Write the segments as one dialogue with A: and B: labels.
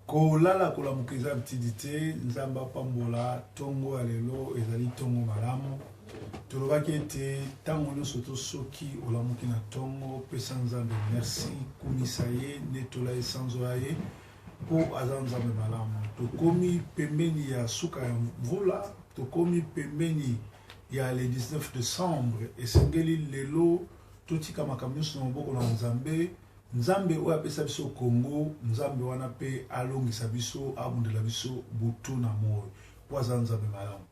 A: Kolala kolamuka eza ntidi te. Nzambe apambola tongo ya lelo, ezali tongo malamu. Tolobaki ete ntango nyonso to soki olamuki na tongo, pesa Nzambe merci, kumisa ye, netola ye, sanzola ye mpo aza Nzambe malamu. Tokomi pembeni ya suka ya mvula, tokomi pembeni ya le 19 décembre. Esengeli lelo totika makambo nyonso na maboko na Nzambe. Nzambe oyo apesa biso Congo, Nzambe wana mpe alongisa biso, abundela biso butu na moi, mpo aza Nzambe malamu.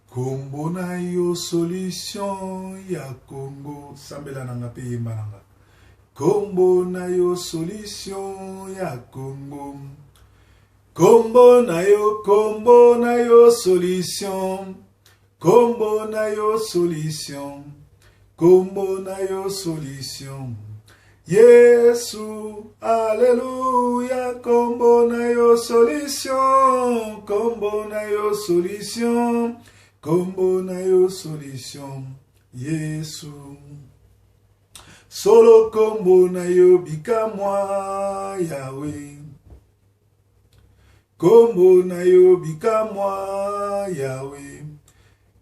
A: Kombo na yo solution ya Congo, sambela na nga mpe yemba na nga. Kombo na yo solution ya Congo. Kombo na yo, kombo na yo solution. Kombo na yo solution. Kombo na yo solution. Yesu, alleluia, kombo na yo solution. Kombo na yo solution. Kombo na yo solution. Yesu. Solo kombo na yo bikamwa Yahweh. Kombo na yo bikamwa Yahweh.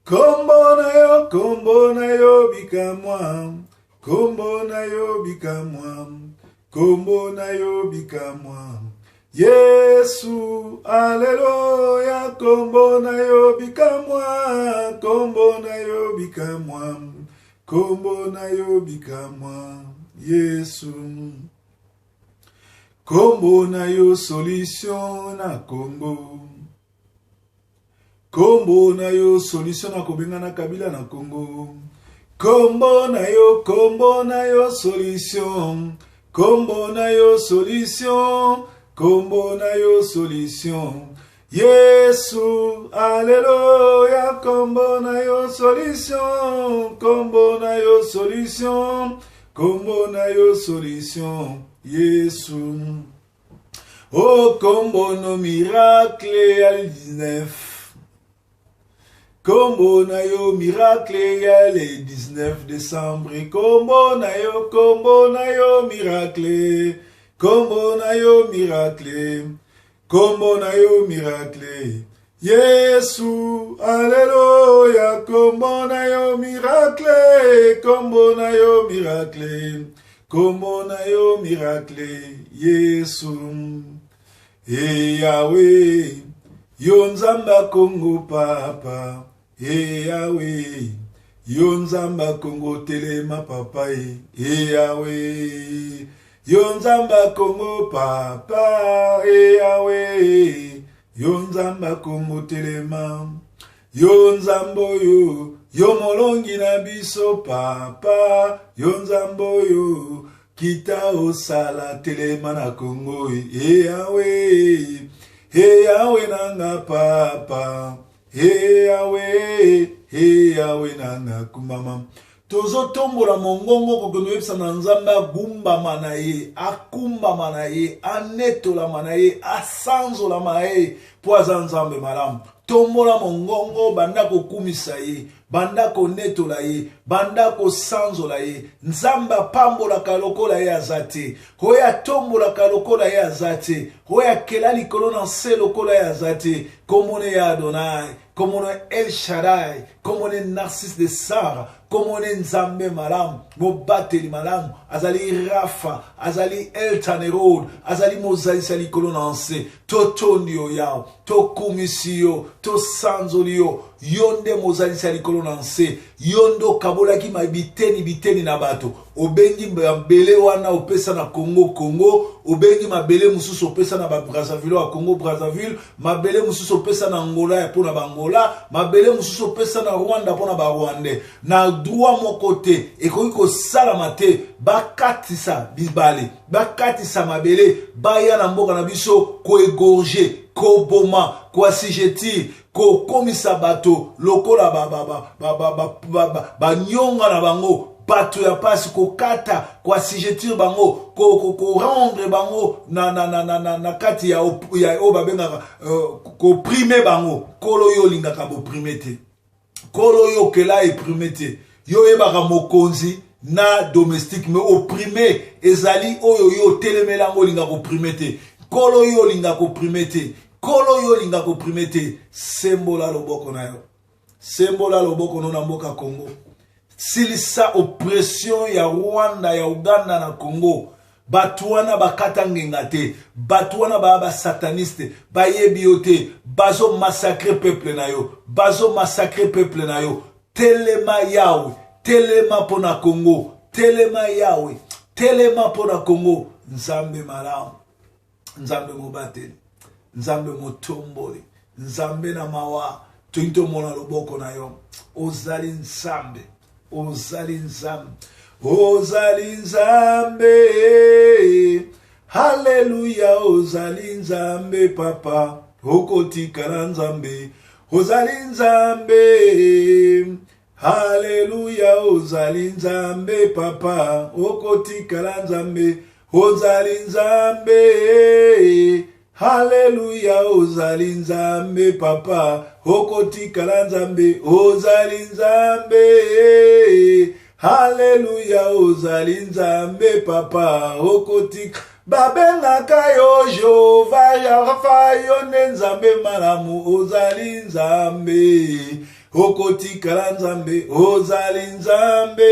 A: Kombo na yo, kombo na yo bikamwa. Kombo na yo bikamwa. Kombo na yo bikamwa. Yesu, aleluya, kombo na yo bikamwa. Kombo na yo bikamwa. Kombo na yo bikamwa. Yesu. Kombo na yo solution na Congo. Kombo na yo solution na kobengana Kabila na Congo. Kombo na yo, kombo na yo solution. Kombo na yo solution. Kombo na yo solution. Yesu, alleluia, kombo na yo solution, kombo na yo solution, kombo na yo solution, Yesu. Oh, kombo no miracle ya 19. Kombo na yo miracle ya le 19 décembre. Kombo na yo, kombo na yo miracle. Kombo na yo miracle. Kombo na yo miracle. Yesu, alleluia, kombo na yo miracle, kombo na yo miracle, kombo na yo miracle, Yesu. E Yahweh, yo Nzambe Kongo papa, e Yahweh, yo Nzambe Kongo telema papa e, e Yahweh, yo Nzambe Kongo papa, e Yahweh, yo Nzambe Kongo telema. Yo Nzambe oyo, yo molongi na biso papa, yo Nzambe oyo, kita osala telema na Kongo, e Yahweh, e Yahweh nanga papa, e Yahweh, e Yahweh nanga kumama. Tozotombola mongongo kokende oyebisa na Nzambe agumbama na ye, akumbama na ye, anetolama na ye, asanzolama na ye, mpo aza Nzambe malamu. Tombola mongongo, banda kokumisa ye, banda konetola ye, banda kosanzola ye. Nzambe apambolaka lokola ye aza te, oyo atombolaka lokola ye aza te, oyo akela likolo na nse lokola ye aza te. Kombo ne ya Adonai, kombo ne El Shaddai, kombo ne Narcisse de Sara, kombo ne Nzambe malamu, mobateli malamu, azali Rafa, azali El Tanerod, azali mozalisi ya likolo na nse. Totondi yo Yawe, tokumisi yo, tosanzoli yo. Yo nde mozalisi ya likolo na nse, yo nde okabolaki biteni biteni na bato. Obengi mabele wana opesa na Congo Congo, obengi mabele mosusu opesa na ba Brazzaville ya Congo Brazzaville, mabele mosusu opesa na Angola ya mpona ba Angola, mabele mosusu opesa na Rwanda mpona ba Rwandais. Na droit moko te ekoki kosalama te bakatisa bibale, bakatisa mabele, baya na mboka na biso koegorge, koboma, koassujettir, kokomisa bato lokola banyonga na bango, bato ya pasi, kokata, koassujettir bango, korendre bango na kati ya oyo babengaka koprime bango. Nkolo, yo olingaka boprime te. Nkolo, yo okela oprime te. Yo oyebaka mokonzi na domestique, mais oprime ezali oyo yo otelemela yango, olingaka oprime te. Nkolo, yo olinga koprime te. Nkolo, yo olinga koprime te. Sembola loboko na yo, sembola loboko no na mboka Congo. Silisa oppression ya Rwanda, ya Uganda na Congo. Bato wana bakata ngenga te, bato wana baya basataniste, bayebi yo te, bazomassacre peuple na yo, bazomassacre peuple na yo. Telema Yawe, telema mpo na Congo, telema Yawe, telema mpo na Congo. Nzambe malamu, Nzambe mobateli, Nzambe motomboli, Nzambe na mawa, tolingi tomona loboko na yo. Ozali Nzambe, ozali Nzambe, ozali Nzambe. Haleluya, ozali Nzambe papa, okotikala Nzambe, ozali Nzambe. Haleluya, ozali Nzambe papa, okotikala Nzambe, ozali Nzambe. Haleluya, ozali Nzambe papa, okotikala Nzambe, ozali Nzambe. Haleluya, ozali Nzambe papa, okotika. Babengaka yo Jehova Rafa, yo nde Nzambe malamu, ozali Nzambe, okotikala Nzambe, ozali Nzambe.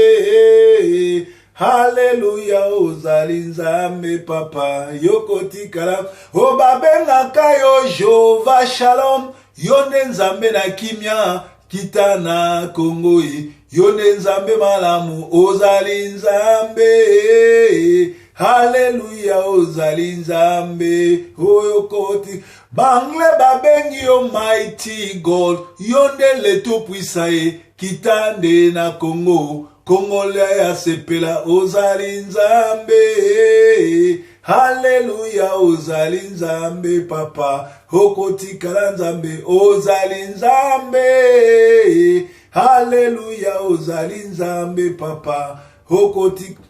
A: Haleluya, ozali Nzambe papa, yokotikala. O babengaka yo Jehova Shalom, yo nde Nzambe na kimia, kita na Kongo ye, yo nde Nzambe malamu, ozali Nzambe. Haleluya, ozali Nzambe oyo koti. Bangle babengi yo Mighty God, yo nde le tout puissant ye, kita nde na Kongo, Congolais ya sepela, ozali Nzambe. Haleluya, ozali Nzambe papa, okotikala Nzambe, ozali Nzambe. Haleluya, ozali Nzambe papa, okotika.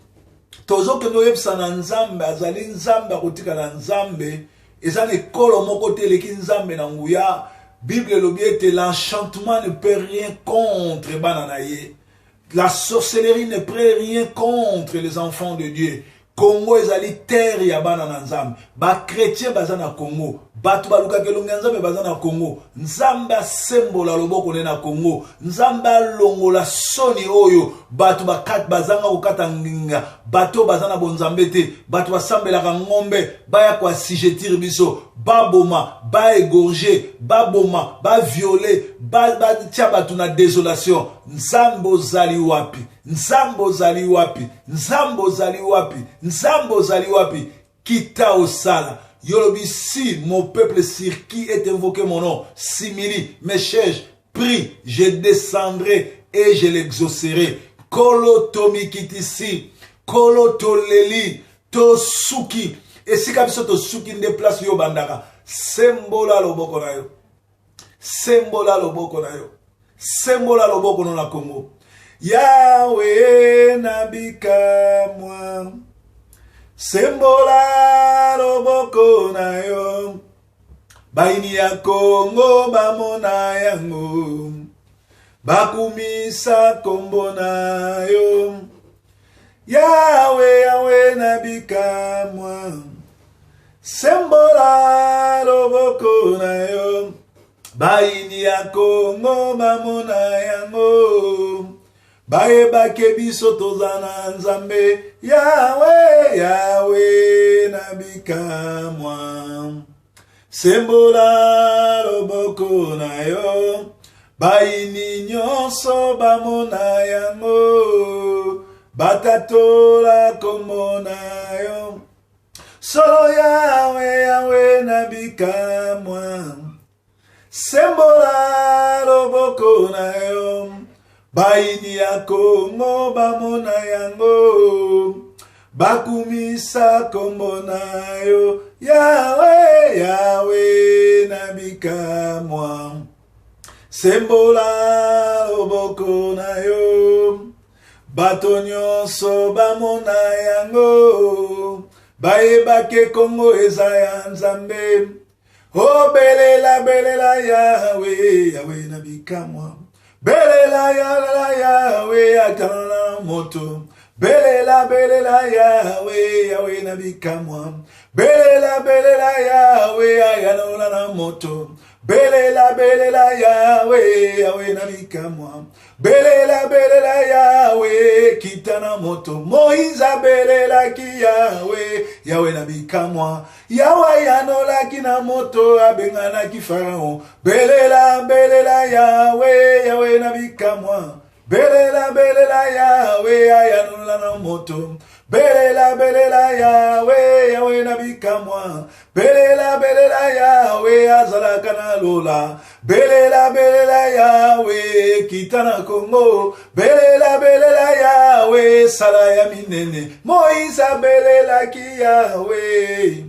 A: Tozokende oyebisa na Nzambe, azali Nzambe, akotikala Nzambe. Eza na ekolo moko te eleki Nzambe na nguya. Bible elobi ete l'enchantement ne peut rien contre bana na ye. La sorcellerie ne peut rien contre les enfants de Dieu. Congo ezali terre ya bana na Nzambe. Ba chrétien baza na Congo. Bato balukaka elongi ya Nzambe baza na Congo. Nzambe asembola loboko ne na Congo. Nzambe alongola soni oyo bato bazanga kokata nginga. Bato baza na bonzambe te. Bato basambelaka ngombe baya ko assujettir biso. Baboma, ba égorger, baboma, ba violer, batia bato na désolation. Nzambe ozali wapi? Nzambe ozali wapi? Nzambe ozali wapi? Nzambe ozali wapi? Kita osala. Yolobi, si mon peuple sur qui est invoqué mon nom s'humilie, mes chaises, prie, je descendrai et je l'exaucerai. Kolo tomikitisi, kolo toleli, tosuki. Esika biso tosuki nde place yo bandaka. Sembola loboko na yo. Sembola loboko na yo. Sembola loboko no na Congo. Yawe nabikamwa, sembola loboko na yo, bayini ya Kongo bamona yango, bakumisa kombo na yo. Yawe, Yawe nabikamwa, sembola loboko na yo, bayini ya Kongo bamona yango, bayebake biso toza na Nzambe. Yawe, Yawe nabikamwa, sembola loboko na yo, bayini nyonso bamona yango, batatola kombo na yo. Solo Yawe, Yawe nabikamwa, sembola loboko na yo, bayini ya Kongo bamona yango, bakumisa kombo na yo. Yawe, Yawe nabikamwa, sembola loboko na yo, bato nyonso bamona yango, bayebake Kongo eza ya Nzambe. O belela, belela Yawe, Yawe na bikamwa, belela yalala Yawe, atala moto. Belela belela Yawe, Yawe na bikamwa. Belela belela Yawe, ayanola na moto. Belela belela Yawe, Yawe na bikamwa. Belela belela Yawe, kita na moto. Moïse abelelaki Yawe, Yawe na bikamwa. Yawe ayanolaki na moto, abenganaki Farao. Belela belela Yawe, Yawe na bikamwa. Belela belela Yawe, ayanola na moto. Belela belela Yawe, Yawe na bikamwa. Belela belela Yawe, azalaka na lola. Belela belela Yawe, kita na Kongo. Belela belela Yawe, sala ya minene. Moïse abelelaki Yawe.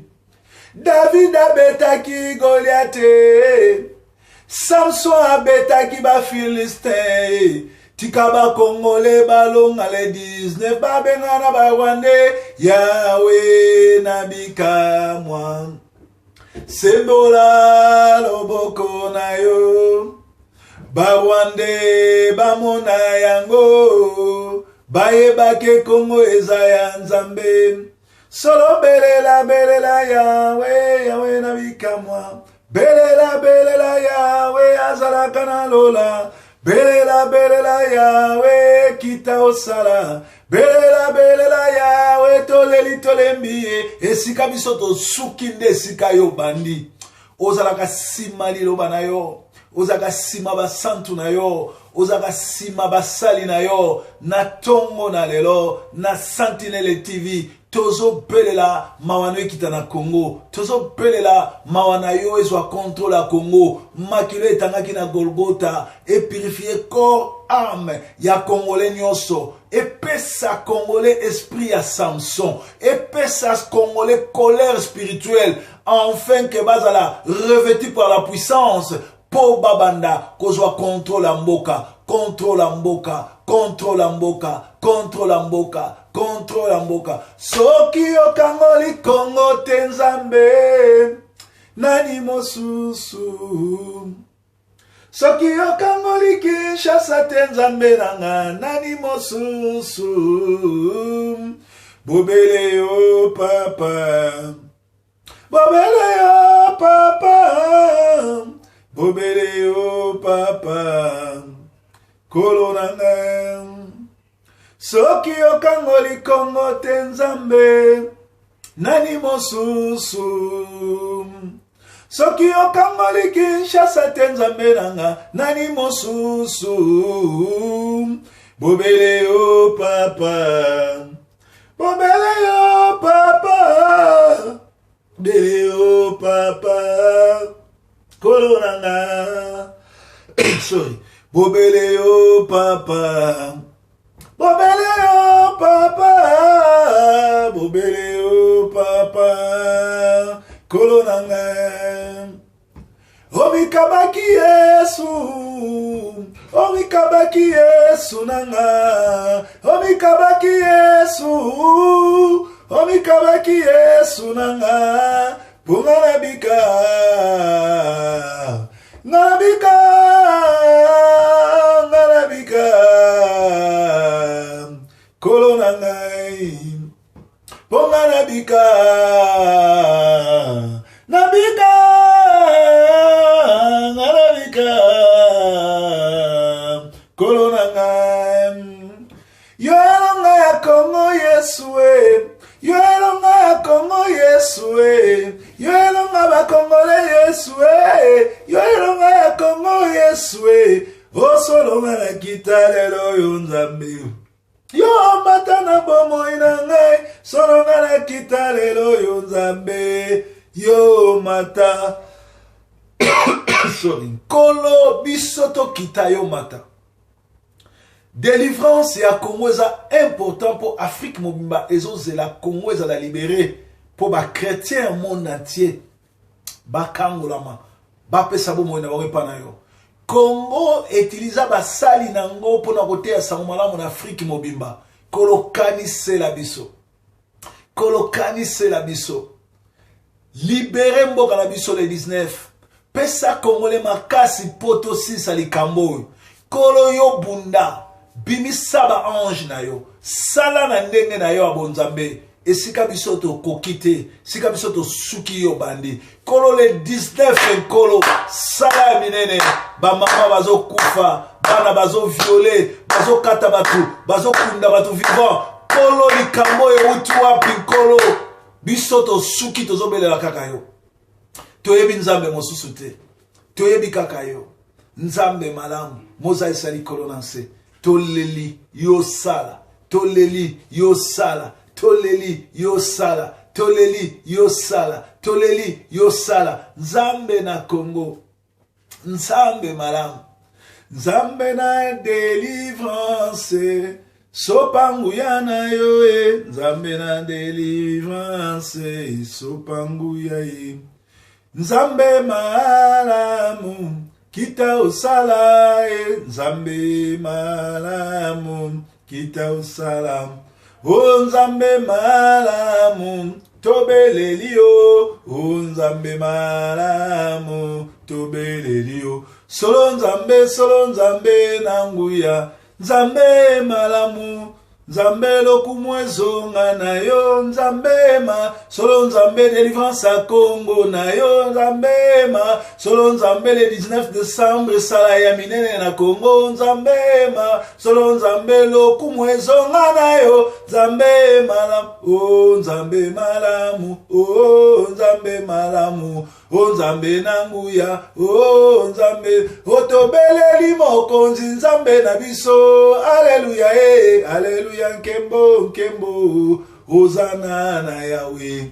A: David abetaki Goliate. Samson abetaki ba Philistin. Tika ba Congolais balonga le 19 babengana ba Rwandais. Yawe na bikamwa. Sembola loboko na yo. Ba Rwandais bamona yango. Bayebake Congo eza ya Nzambe. Solo belela belela Yawe, Yawe na bikamwa. Belela belela Yawe azalaka na lola. Belela belela Yawe kita osala. Belela belela Yawe toleli tolembi ye. Esika biso tosuki nde esika yo bandi. Ozalaka nsima liloba na yo, ozalaka nsima basantu na yo, ozalaka nsima basali na yo. Na ntongo na lelo na Sentinelle TV tozobelela mawa no ekita na Congo, tozobelela mawa na yo ezwa contrôle ya Congo. Makilo etangaki na Golgotha epurifie corps âme ya Congolais nyonso, epesa Congolais esprit ya Samson, epesa Congolais colère spirituelle, enfin que bazala revêtu par la puissance mpo babanda kozwa contrôle ya mboka, contrôle ya mboka, contrôle ya mboka, contrôle ya mboka, contrôle ya mboka. Soki okangoli Kongo te Nzambe, nani mosusu? Soki okangoli Kinshasa te Nzambe na nga, nani mosusu? Bobele yo papa, bobele yo papa, bobele yo papa, kolo na nga. Soki okangoli Kongo te Nzambe, nani mosusu? Soki okangoli Kinshasa te Nzambe na nga, nani mosusu? Bobele yo papa, bobele yo papa, bobele yo papa, kolo na nga. Sorry. Bobele yo papa, bobele yo papa, bobele yo papa, kolo na nga. Omikabaki Yesu, omikabaki Yesu na nga, omikabaki Yesu, omikabaki Yesu na nga, mpo nga nabika, nga nabika, nga nabika, kolo na ngai, mpo nga nabika, nabika, nga nabika, kolo na ngai. Yo elonga ya Kongo Yesu e, yo elonga ya Kongo Yesu e, yo elonga ba Kongole Yesu e, yo elonga ya Kongo Yesu e, osolonga na kita lelo yo Nzambe. Yo mata na bomoi na ngai, solonga na kita lelo yo Nzambe. Yo mata. Sorry. Nkolo biso tokita yo mata. Delivrance ya Congo eza important mpo Afrique mobimba ezozela Congo ezala libere mpo ba chrétien ya monde entier bakangolama, bapesa bomoi na bango epai na yo. Congo etiliza basali na yango mpo na koteya sango malamu na Afrique mobimba. Kolokanisela biso, kolokanisela biso, libere mboka na biso le 19. Pesa Congolais makasi mpo tosilisa likambo oyo. Kolo yo bunda. Bimisa ba ange na yo. Sala na ndenge na yo ya bonzambe. Esika biso tokoki te, esika biso tosuki yo bandi. Nkolo le 19 nkolo, sala ya minene. Bamama bazokufa, bana bazoviole, bazokata bato, bazokunda bato vivant. Nkolo likambo oyo euti wapi nkolo? Biso tosuki tozobelela kaka yo. Toyebi Nzambe mosusu te. Toyebi kaka yo. Nzambe malamu, mozalisa likolo na nse. Toleli yo sala, toleli yo sala, toleli yo sala, toleli yo sala, toleli yo sala. Nzambe na Congo, Nzambe malamu, Nzambe na delivrance, sopa nguya na yo e, Nzambe na delivrance, sopa nguya ye. Nzambe malamu, kita osala e, Nzambe malamu, kita osala. O Nzambe malamu, tobeleli yo. O Nzambe malamu, tobeleli yo. Solo Nzambe, solo Nzambe na nguya. Nzambe malamu, Nzambe lokumu ezonga na yo. Nzambe ma solo Nzambe delivrance ya Congo na yo. Nzambe ma solo Nzambe le 19 décembre sala ya minene na Congo. Nzambe ma solo Nzambe lokumu ezonga na yo. Nzambe malamu, oh Nzambe malamu, oh Nzambe malamu, o Nzambe na nguya, o Nzambe, o tobeleli mokonzi Nzambe na biso. Aleluya, e eh, aleluya, nkembo nkembo, ozana na Yawe,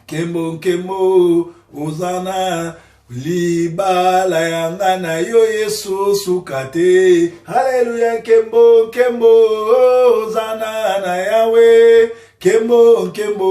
A: nkembo nkembo, ozana libala yanga na yo Yesu suka te. Aleluya, nkembo nkembo, ozana na Yawe, nkembo nkembo,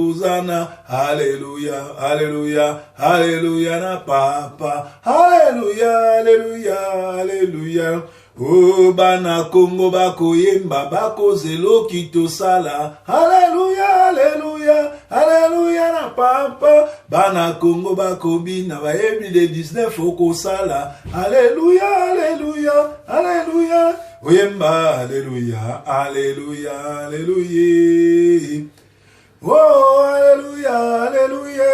A: ozana. Aleluya, aleluya, aleluya na papa. Aleluya, aleluya, aleluya. O bana Kongo bakoyemba, bakozeloki tosala. Aleluya, aleluya, aleluya na papa. Bana Kongo bakobina, bayebi le 19 okosala. Aleluya, aleluya, aleluya. Oyemba aleluya, aleluya, aleluya. Oh, aleluya, aleluya.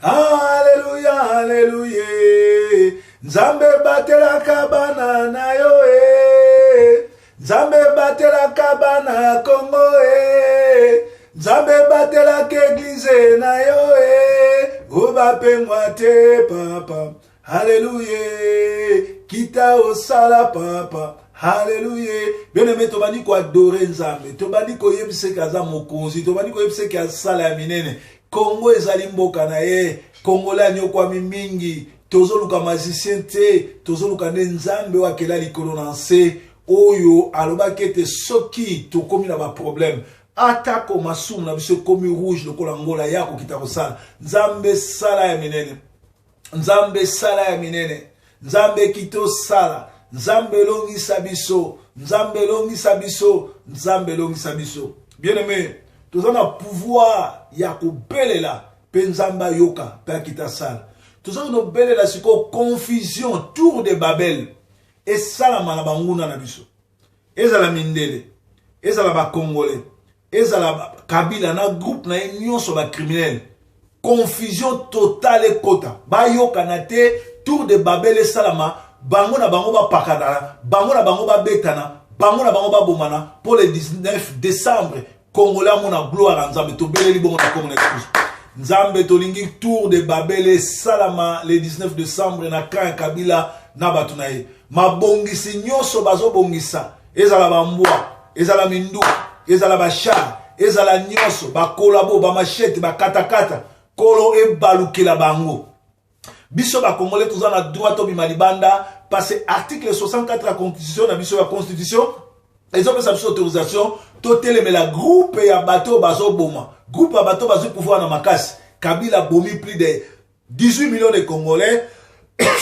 A: Aleluya, aleluya. Nzambe batelaka bana na yo e. Nzambe batelaka bana ya Kongo e. Nzambe batelaka eglize na yo e. Obapengwa te papa. Haleluya, kita osala papa. Haleluya. Bien aimé, tobandi koadore Nzambe, tobandi koyebisa eke aza mokonzi, tobandi koyebisa eke asala ya minene. Kongo ezali mboka na ye. Congolais anyokwami mingi. Tozoluka magicien te, tozoluka nde Nzambe oyo akela likolo na nse, oyo alobaki ete soki tokomi na baproblème, atako masumu na biso ekomi rouge lokola ngola, ya kokita kosala. Nzambe sala ya minene. Nzambe sala ya minene. Nzambe kito sala. Nzambe elongisa biso. Nzambe elongisa biso. Nzambe elongisa biso. Bien aimé, toza na pouvoir ya kobelela mpe Nzambe ayoka mpe akita sala. Toza kobelela sikoyo confusion, tour de Babel esalama na banguna na biso. Ezala mindele, ezala ba congolais, ezala Kabila na groupe na ye nyonso ba criminel. Confusion totale ekota, bayokana te, tour de Babel esalama, bango na bango bapakana, bango na bango babetana, bango na bango babomana mpo le 19 décembre Congolais amona gloire ya Nzambe. Tobeleli bongo na kombo na Yesu Kristo. Nzambe, tolingi tour de Babel esalama le 19 décembre na camp ya Kabila na bato na ye. Mabongisi nyonso bazobongisa, ezala bambwa, ezala minduki, ezala bachar, ezala nyonso, bakolabo, bamashete, bakatakata, kolo ebalukela bango. Biso ba Congolais toza na droit tobima libanda parce que article 64 ya constitution na biso ya constitution ezopesa biso autorisation totelemela groupe ya bato bazoboma, groupe ya bato bazwi pouvoir na makasi. Kabila bomi plus de 18 millions de Congolais.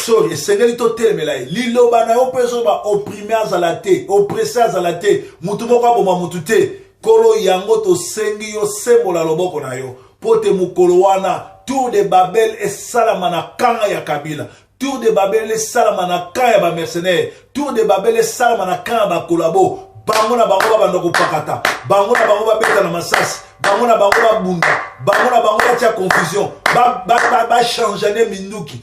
A: Sorry, esengeli totelemela ye. Liloba na yo mpe ezoba oprime azala te, oppresse azala te, mutu moko aboma mutu te. Kolo yango tosengi yo, sembola loboko na yo mpo te mokolo wana tour de Babel esalama na kanga ya Kabila. Tour de Babel esalama na camp ya ba mercenaires. Tour de Babel esalama na camp ya ba collabo. Bango na bango babanda kopakata, bango na bango babeta na masasi, bango na bango babunda, bango na bango batia confusion, bachangeane ba, ba, minduki,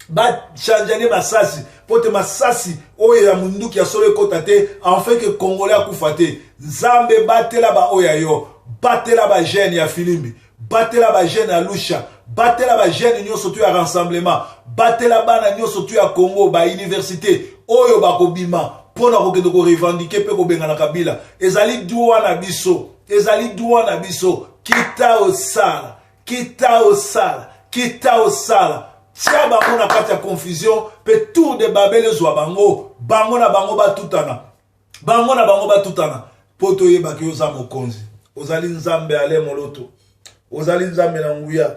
A: bachangeane masasi mpo te masasi oyo ya munduki ya solo ekota te, enfin ke congolais akufa te. Nzambe, batela baoyo ya yo, batela ba jeune ya Filimbi, batela ba jeune ya Lusha, batela ba jeune nyonso tu ya Rassemblement, batela bana nyonso tu ya Congo, ba université oyo bakobima mpo na kokende korevendiquer mpe kobengana Kabila. Ezali droit na biso, ezali droit na biso. Kita osala, kita osala, kita osala. Tia bango na kati ya confusion mpe tour de Babel ezwa bango, bango na bango batutana, bango na bango batutana, mpo toyebaki oza mokonzi, ozali Nzambe ale moloto, ozali Nzambe na nguya,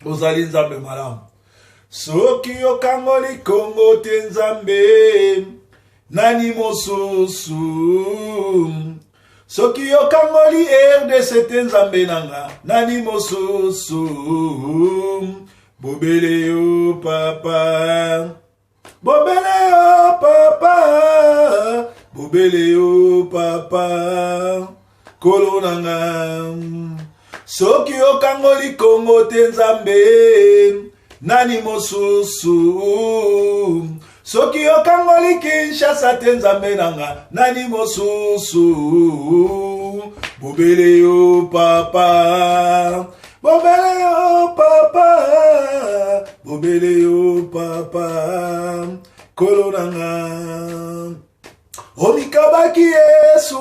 A: ozali Nzambe malamu. Soki okangoli Kongo te, Nzambe, nani mosusu? Soki okangoli RDC te, Nzambe nanga, nani mosusu? Bobele yo, Papa, bobele yo, Papa, bobele yo, Papa, Kolo na nga. Soki okangoli Kongo te, Nzambe, nani mosusu? Soki okangoli Kinshasa te, Nzambe na nga, nani mosusu? Bobele yo, Papa, bobele yo, Papa, bobele yo, Papa, Kolo na nga. Omikabaki Yesu,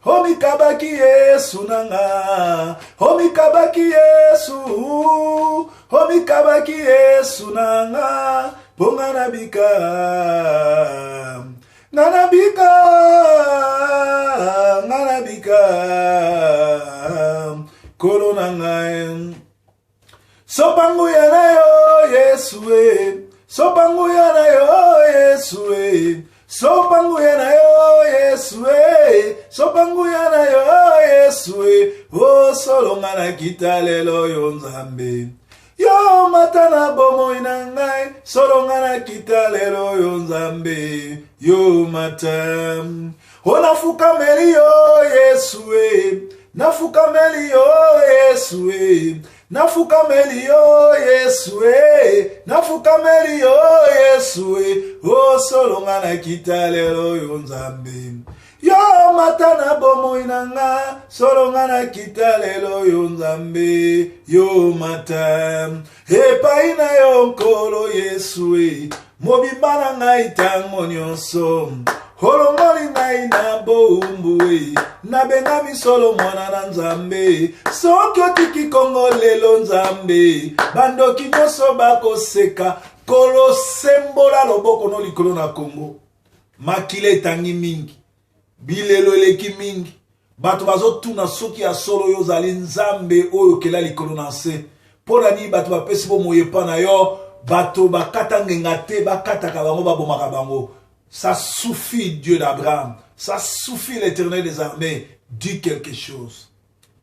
A: omikabaki Yesu na nga, omikabaki Yesu, omikabaki Yesu na nga, mpo nga nabika, nga nabika, nga nabika, Kolo na ngai. Sopa nguya na yo, Yesu e, sopa nguya na yo, Yesu e, sopa nguya na yo, Yesu e, sopa nguya na yo, Yesu e. Osolonga na kita lelo yo, Nzambe, yo mata na bomoi na ngai. Solonga na kita lelo yo, Nzambe, yo mata. O nafukameli yo, Yesu e, nafukameli yo, Yesu e, nafukameli yo, Yesu e, nafukameli yo, Yesu e. Osolonga na kita lelo yo, Nzambe, yo mata na bomoi na nga. Solonga na kita lelo yo, Nzambe, yo mata epai na yo, Nkolo Yesu e. Mobimba na ngai ntango nyonso, olongoli ngai na bowumbu e, nabengami solo mwana na Nzambe. Soki otiki Kongo lelo, Nzambe, bandoki nyonso bakoseka. Kolo, sembola loboko no likolo na Kongo. Makila etangi mingi, bilelo eleki mingi, bato bazotuna soki ya solo oyo ozali Nzambe oyo okela likolo na nse. Mpo na nini bato bapesi bomoi epa na yo? Bato bakata ngenga te, bakataka bango, babomaka bango. Ça suffit, Dieu d'Abraham, ça suffit, l'Éternel des armées. Dis quelque chose,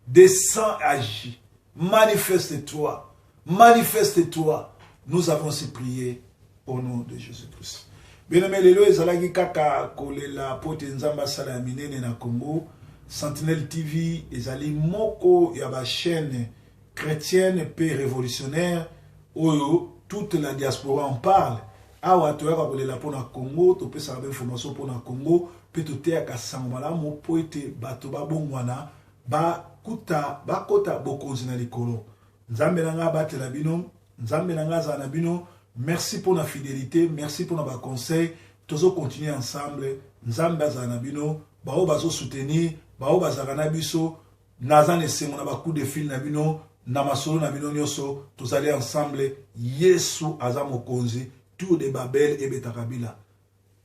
A: descends, agis, manifeste-toi, manifeste-toi. Nous avons si prié au nom de Jésus-Christ. Bien-aimé, lelo ezalaki kaka kolela po ete Nzambe asala ya minene na Congo. Sentinelle TV ezali moko ya bachaîne chrétienne mpe révolutionnaire oyo toute la diaspora en parle. Awa toyaka kolela mpo na Congo, topesaka bainformation mpo na Congo mpe toteyaka sango malamu mpo ete bato babongwana, bakuta bakota bokonzi na likolo. Nzambe na ngai abatela bino, Nzambe na ngai azala na bino. Merci mpo na fidélité, merci mpo na baconseil. Tozocontinue ensemble. Nzambe azala na bino, baoyo bazosoutenir, baoyo bazalaka na biso. Naza na esengo na bacoup de fil na bino, na masolo na bino nyonso. Tozali ensemble. Yesu aza mokonzi. Tour de Babel ebetaka bila.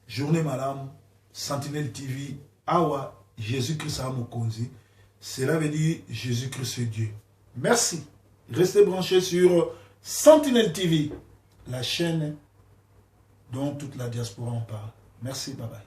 A: Journée malamu. Sentinelle TV awa, Jésus Christ aza mokonzi, cela veut dire Jésus Christ est Dieu. Merci, restez branchés sur Sentinelle TV, la chaîne dont toute la diaspora en parle. Merci, bye bye.